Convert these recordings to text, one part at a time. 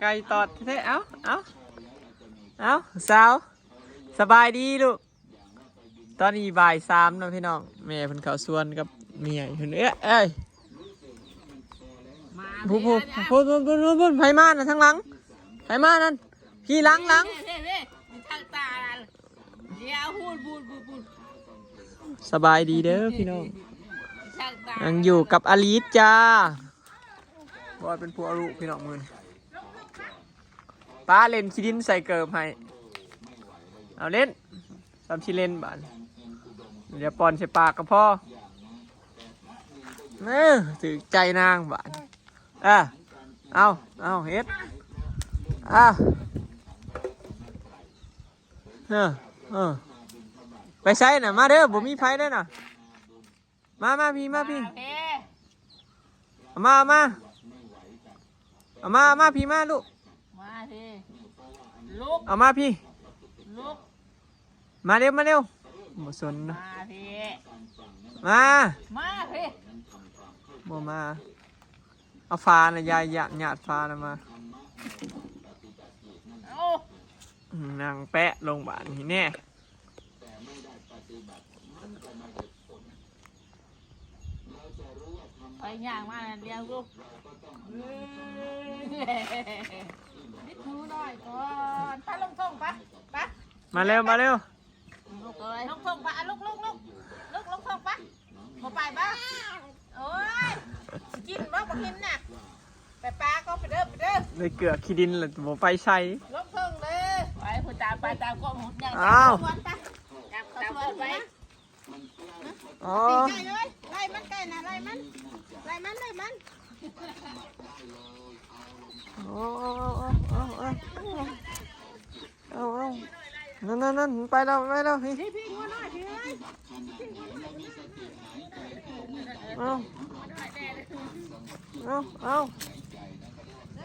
ໄກ່ຕອດແທ້ໆ ເອົ້າ ເອົ້າ ເອົ້າ ສາວ ສະບາຍດີລູກ. ຕອນນີ້ບ່າຍສາມເນາະພີ່ນ້ອງ ແມ່ເພິ່ນເຂົ້າສວນກັບເມຍເພິ່ນ ເອີຍ ເອີຍ ມາ ຜູ້ ຜູ້ ຜູ້ ຜູ້ ຜູ້ ຜູ້ ຜູ້ ໃຜມານະ ທາງຫຼັງ ໃຜມານັ້ນ ພີ່ ຫຼັງ ຫຼັງ ເຮີ້ຍ ເຮີ້ຍ ເຮີ້ຍ ເຮີ້ຍ ທາງຕາ ດຽວ ພຸ້ນ ພຸ້ນ ພຸ້ນ ພຸ້ນ ສະບາຍດີເດີພີ່ນ້ອງ ທາງຕາ ຍັງຢູ່ກັບອາລີດຈ້າ ບອດເປັນຜູ້ເອົາລູກພີ່ນ້ອງມື້ນີ້ ປ້າເຫຼັ້ນຂີ້ດິນໃສ່ເກີບໃຫ້ ເອົາເຫຼັ້ນ ສ່ຳຊິເຫຼັ້ນບາດ ດຽວປ່ອນໃສ່ປາກກໍພໍ ເອີ ຖືກໃຈນາງບາດ ເອີ ເອົາ ເອົາ ເຮັດ ເອີ ເອີ ເອີ ໄປໃສນະ ມາເດີ ບໍ່ມີໃຜເດີນະ. ມາ ມາ ພີ່ ມາ ມາ ພີ່ ມາ ເອົາມາ ເອົາມາ ເອົາມາ ເອົາມາ ພີ່ ມາລູກ ມາ ພີ່ ລູກ ເອົາມາ ພີ່ ລູກ ມາເລັວ ມາເລັວ ບໍ່ສົນເນາະ ມາ ພີ່ ມາ ມາ ພີ່ ບໍ່ມາ ເອົາຝານະ ຢາຍ ຢາຍ ຍາດຝານະມາ ເອົາ ນັ່ງແປະລົງບາດນີ້ແນ່. ໄປຍ່າງມາດຽວລູກ ບິດຫູໜ້ອຍກ່ອນ ໄປລົງທົ່ງໄປ ໄປ ມາເລັວ ມາເລັວ ລູກເອີຍ ລົງທົ່ງໄປ ອ່ະ ລຸກ ລຸກ ລຸກ ລຸກ ລົງທົ່ງໄປ ບໍ່ໄປບໍ່ ໂອ້ຍ ຊິກິນບໍ່ ບໍ່ກິນນະ ໄປປາກໍໄປເດີ ໄປເດີ ໄດ້ເກືອກຂີ້ດິນແລ້ວບໍ່ໄປໃສ ລົງເທິງເດີ ໄປຜູ້ຕາມ ໄປຕາມຄວາມຫຸດຍາກ ອ້າວ ຕາມ ຕາມ ຕາມໄປ ອໍ ໄລ່ໄກ່ເລີຍ ໄລ່ມັນໄກ່ນະ ໄລ່ມັນ ໄລ່ມັນ ໄລ່ມັນ ໂອ້ ເອົາ ເອົາ ນັ້ນໆໆ ໄປແລ້ວ ໄປແລ້ວ ພີ້ ພີ້ ງົວນ້ອຍ ພີ້ເອີຍ ເອົາ ເອົາ ເອົາ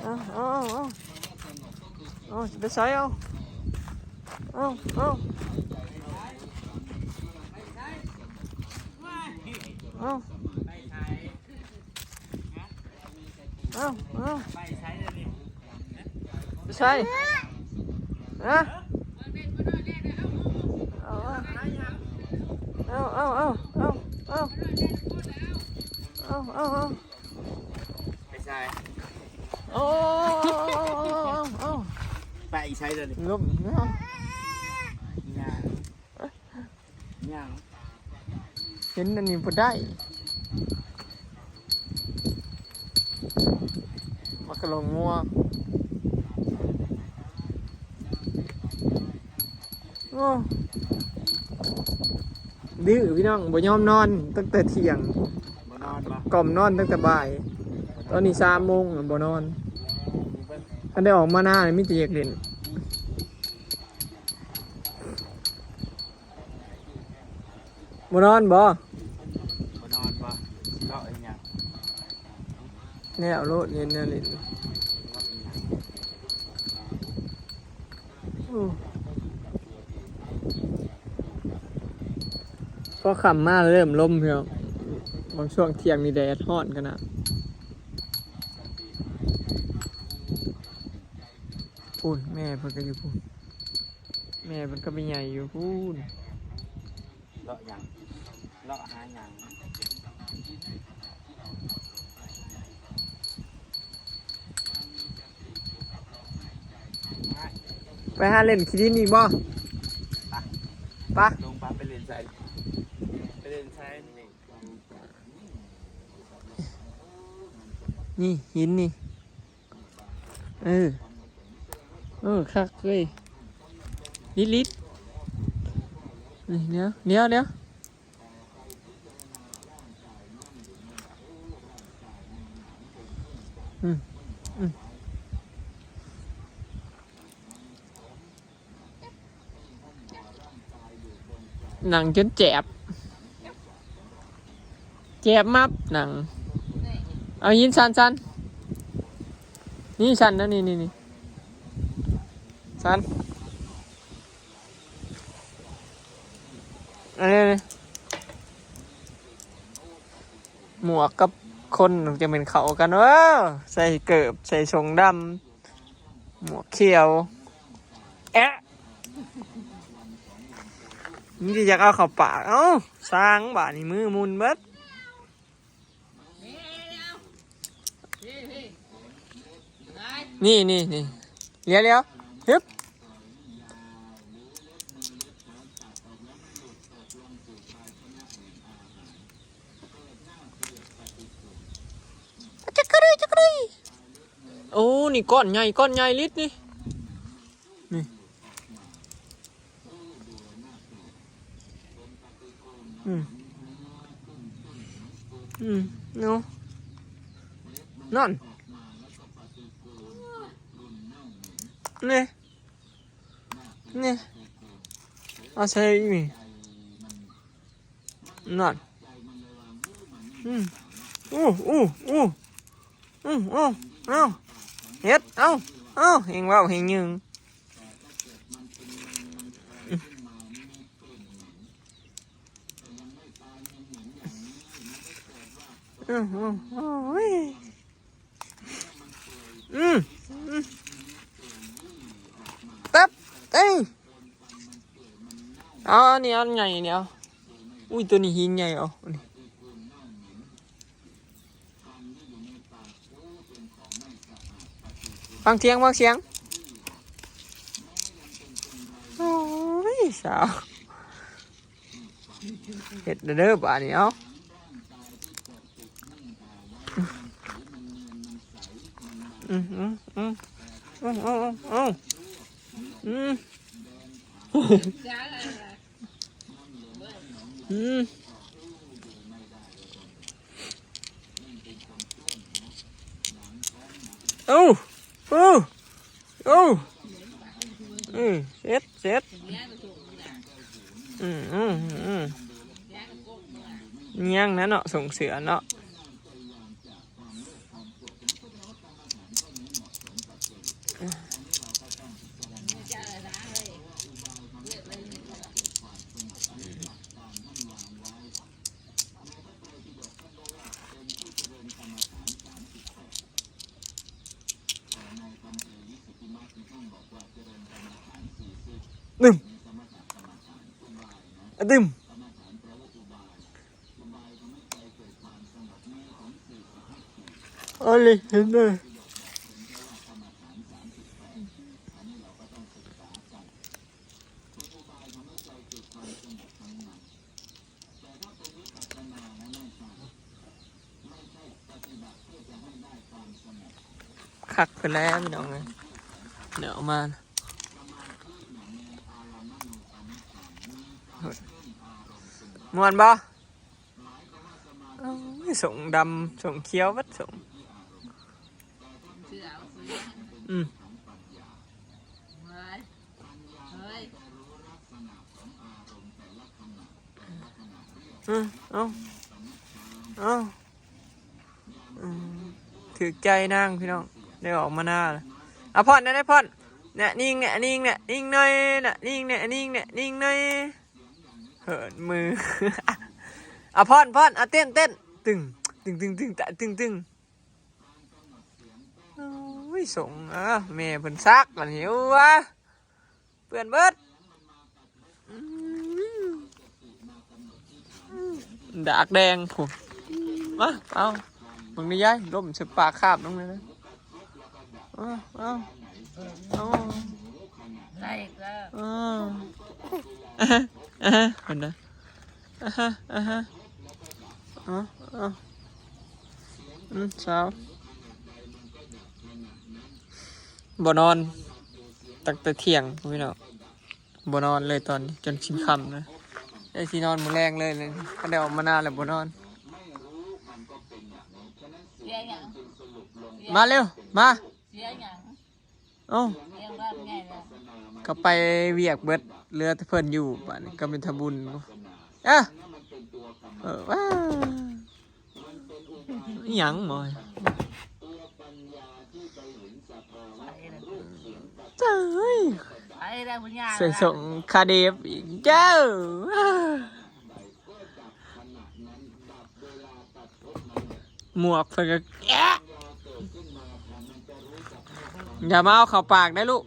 ເອົາ ເອົາ ເອົາ ເອົາ ເອົາ ຊິໄປໃສ ເອົາ ເອົາ ເອົາ ເອົາ ເອົາ ເອົາ ໄປໃສເດີນີ້ ໄປໃສ ຮະ ເອົາ ເອົາ ເອົາ ເອົາ ເອົາ ເອົາ ເອົາ ໄປໃສ ໂອ້ ເອົາ ເອົາ ໄປໃສເດີນີ້ ລົມ ຍ່າງ ຍ່າງ ເຫັນອັນນີ້ບໍ່ໄດ້ ໝາກກະໂຫຼງງົວ ໂອ້ ດື້ພີ່ນ້ອງ ບໍ່ຍອມນອນຕັ້ງແຕ່ທ່ຽງ ບໍ່ນອນບໍ່ ກ່ອມນອນຕັ້ງແຕ່ບ່າຍ ຕອນນີ້ສາມໂມງ ບໍ່ນອນ ຄັນໄດ້ອອກມານານີ້ມີແຕ່ຢາກຫຼິ້ນ. ບໍ່ນອນບໍ່? ບໍ່ນອນບໍ່? ຊິເລາະເຮັດຫຍັງ? ແນວໂລດ ເຫັນແນວຫຼິ້ນ ໂອ້ ພໍຄ່ຳມາເລີ່ມລົມ ພີ່ນ້ອງ ບາງຊ່ວງທ່ຽງນີ້ແດດຮ້ອນຂະໜາດ. ພຸ້ນ ແມ່ເພິ່ນກໍຢູ່ພຸ້ນ ແມ່ເພິ່ນກໍໄປໃຫຍ່ຢູ່ພຸ້ນ. ເລາະຫຍັງ? ເລາະຫາຫຍັງ? ໄປຫາຫຼິ້ນຂີ້ດິນອີກບໍ່? ປະ ປະ ລົງປະ ໄປຫຼິ້ນໃສ? ໄປຫຼິ້ນໃສ? ນີ້ ຫີນນີ້. ເອີ ເອີ ຄັກເວີຍ ລິດໆ ນີ້ ດຽວ ດຽວ ດຽວ ອືມ ອືມ ນັ່ງຈົນແຈບ ແຈບມັບ ນັ່ງ ເອົາຫີນສັ່ນໆ ນີ້ສັ່ນນະ ນີ້ ນີ້ ນີ້ ສັ່ນ ອັນນີ້ ໝວກກັບຄົນຈັ່ງແມ່ນເຂົ້າກັນເວີ ໃສ່ເກີບ ໃສ່ສົ້ງດຳ. ໝວກຂຽວ ແອະ ມັນຊິຢາກເອົາເຂົ້າປາກ. ເອົ້າ ຊ່າງ ບາດນີ້ມືໝຸ່ນເບິດ. ນີ້ ນີ້ ນີ້ ລ້ຽວ ລ້ຽວ ຮຶບ. ຈັກກະດຸຍ ຈັກກະດຸຍ. ໂອ້ ນີ້ກ້ອນໃຫຍ່ ກ້ອນໃຫຍ່ລິດນີ້ ນີ້. ອືມ ອືມ ເນາະ ນັ້ນ ນີ້ ນີ້ ເອົາໃສ່ອີກນີ້ ນັ້ນ ອືມ ອູ້ ອູ້ ອູ້ ອືມ ເອົາ ເອົາ ເຮັດ ເອົາ ເອົາ ແຮ່ງເວົ້າແຮ່ງຍືງ. ອືມ ອືມ ອືມ ອືມ ແປັບ ເອີຍ ເອົາ ອັນນີ້ອັນໃຫຍ່ນີ້ ເອົາ ອຸ້ຍ ໂຕນີ້ຫີນໃຫຍ່ ເອົາ ອັນນີ້. ຟັງສຽງ ຟັງສຽງ. ໂອ້ຍ ສາວ ເຮັດເດີບາດນີ້ ເອົາ ອືມ ອືມ ອືມ ອືມ ອືມ ອືມ ອືມ ອືມ. ອືມ ເອົາ ເອົາ ເອົາ ເອີ ເສັດ ເສັດ ອືມ ອືມ ອືມ ຍັງນະເນາະ ສົ່ງເສືອເນາະ. ດຶມ ອະດຶມ. ອັນນີ້ເຫັນເດີ ຄັກຂຶ້ນແລ້ວພີ່ນ້ອງເອີຍ. ດຽວເອົາມາ ມ່ວນບໍ່? ໂອ້ຍ ສົ້ງດຳ ສົ້ງຂຽວເບິດ ສົ້ງ ອືມ ອືມ ເອົາ ເອົາ ອືມ ຖືກໃຈນາງພີ່ນ້ອງ ໄດ້ອອກມານາແລ້ວ. ອາພອນ ແນະ ອາພອນ ແນະ ນິງ ແນະ ນິງ ແນະ ນິງໜ້ອຍ ແນະ ນິງ ແນະ ນິງ ແນະ ນິງໜ້ອຍ. ເຫີນມື ອາພອນ ພອນ ອາເຕັ້ນ ເຕັ້ນ ຕຶງ ຕຶງ ຕຶງ ຕຶງ ຕຶງ ຕຶງ. ໂອ້ຍ ສົງ ເອີ ແມ່ເພິ່ນຊັກອັນນີ້ ໂອ້ ເປື້ອນເບິດ ອືມ ດາກແດງພຸ້ນ. ມາ ເອົາ ເບິ່ງນີ້ຍາຍ ລົ້ມໃສ່ປາກຄາບລົງເລີຍນະ. ເອົາ ເອົາ ເອົາ ໄດ້ອີກແລ້ວ ເອີ ເອີ ເພິ່ນນະ ອາຮະ ອາຮະ ເອົາ ເອົາ ອືມ ສາວ ບໍ່ນອນຕັ້ງແຕ່ທ່ຽງ ພີ່ນ້ອງ. ບໍ່ນອນເລີຍຕອນນີ້ ຈົນຊິຄ່ຳແລ້ວ ໄດ້ຊິນອນມື້ແລງເລີຍ ຄັນໄດ້ອອກມານາແລ້ວບໍ່ນອນ. ເສຍຫຍັງ? ມາເລັວ ມາ. ເສຍຫຍັງ? ເອົ້າ ເສຍແບບໃຫຍ່ແລ້ວ ກໍໄປວຽກເບິດ ເຫຼືອແຕ່ເພິ່ນຢູ່ ບາດນີ້ກໍເປັນທຳບຸນ. ເອີ ເອີ ວ້າ ອີຫຍັງໝໍ ເອີຍ ໃສ່ສົ່ງຄາເດບອີກເຈົ້າ. ໝວກເພິ່ນກໍແກະ ຢ່າມາເອົາເຂົ້າປາກໄດ້ລູກ.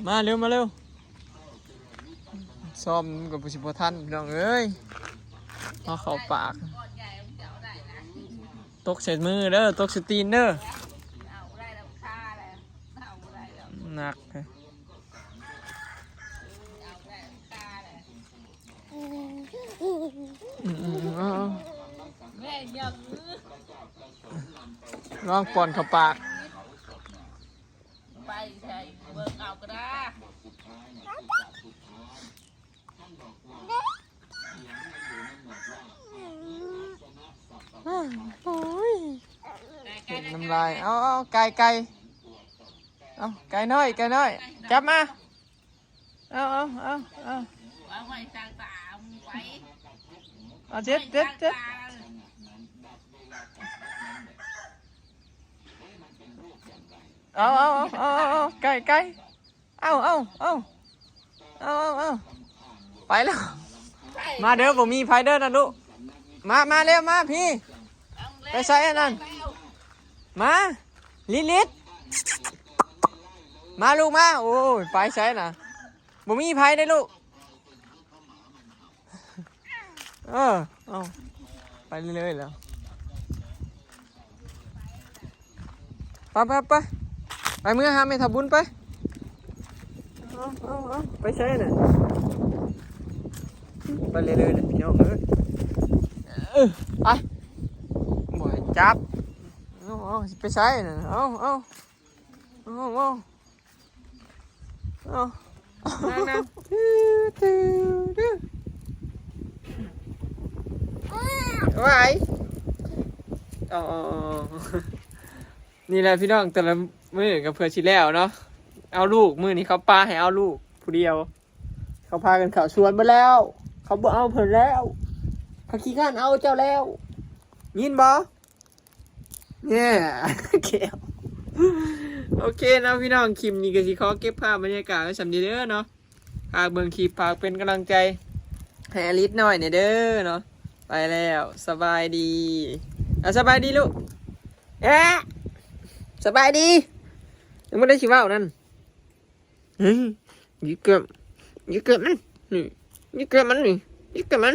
ມາເລັວ ມາເລັວ. ຊ້ອມກໍຊິບໍ່ທັນ ພີ່ນ້ອງເອີຍ. ເອົາເຂົ້າປາກ. ຕົກໃສ່ມືເດີ ຕົກໃສ່ຕີນເດີ. ໜັກເດ. ອືມໆ ເອົາ ແມ່ນຫຍັງ? ລອງປ້ອນເຂົ້າປາກ. ໄປໃສ່ເບິ່ງເອົາກໍໄດ້. ໂອ້ຍ ເຫັນນ້ຳລາຍ. ເອົາ ເອົາ ໄກ່ ໄກ່. ເອົາ ໄກ່ນ້ອຍ ໄກ່ນ້ອຍ ຈັບມາ. ເອົາ ເອົາ ເອົາ ເອົາ ເອົາໄວ້ທາງຕາໄວ້. ເອົາ ເຈັບ ເຈັບ ເຈັບ. ເອົາ ເອົາ ເອົາ ເອົາ ເອົາ ໄກ່ ໄກ່. ເອົາ ເອົາ ເອົາ ເອົາ ເອົາ ເອົາ ໄປແລ້ວ. ມາເດີ ບໍ່ມີໃຜເດີນະລູກ. ມາ ມາເລັວ ມາພີ້. ໄປໃສອັນນັ້ນ? ມາ ລິລິດ ມາລູກມາ. ໂອ້ຍ ໄປໃສນະ? ບໍ່ມີໃຜເດ້ລູກ. ເອີ ເອົາ ໄປເລື້ອຍໆແລ້ວ. ໄປ ໄປ ໄປ ໄປເມືອຫາແມ່ທັບບຸນໄປ. ເອົາ ເອົາ ເອົາ ໄປໃສນະ? ໄປເລື້ອຍໆແຫຼະ ພີ່ນ້ອງເອີຍ. ເອີ ໄປ ບໍ່ໃຫ້ຈັບ. ເອົາ ເອົາ ຊິໄປໃສນະ? ເອົາ ເອົາ ເອົາ ເອົາ ນັ່ງ ນັ່ງ ໄວ້. ເອົາ ເອົາ ເອົາ ນີ້ແຫຼະພີ່ນ້ອງ ແຕ່ລະມື້ກໍເພື່ອຊິແລ້ວເນາະ. ເອົາລູກ ມື້ນີ້ເຂົາປາໃຫ້ເອົາລູກຜູ້ດຽວ. ເຂົາພາກັນເຂົ້າສວນເບິດແລ້ວ. ເຂົາບໍ່ເອົາເພິ່ນແລ້ວ. ເຂົາຂີ້ຄ້ານເອົາເຈົ້າແລ້ວ. ຍິນບໍ່? ແຍ່ ແກ້ວ. ໂອເຄເນາະພີ່ນ້ອງ ຄລິບນີ້ກໍຊິຂໍເກັບພາບບັນຍາກາດໄວ້ສ່ຳນີ້ເດີເນາະ. ຝາກເບິ່ງຄລິບ ຝາກເປັນກຳລັງໃຈໃຫ້ອາລິດນ້ອຍແດ່ເດີເນາະ. ໄປແລ້ວ ສະບາຍດີ. ອ່າ ສະບາຍດີລູກ. ເອະ ສະບາຍດີ. ຍັງບໍ່ໄດ້ຊິເວົ້ານັ້ນ. ເຮີ້ຍ ຍິກເກີບ ຍິກເກີບມັນ ນີ້ ຍິກເກີບມັນ ນີ້ ຍິກເກີບມັນ.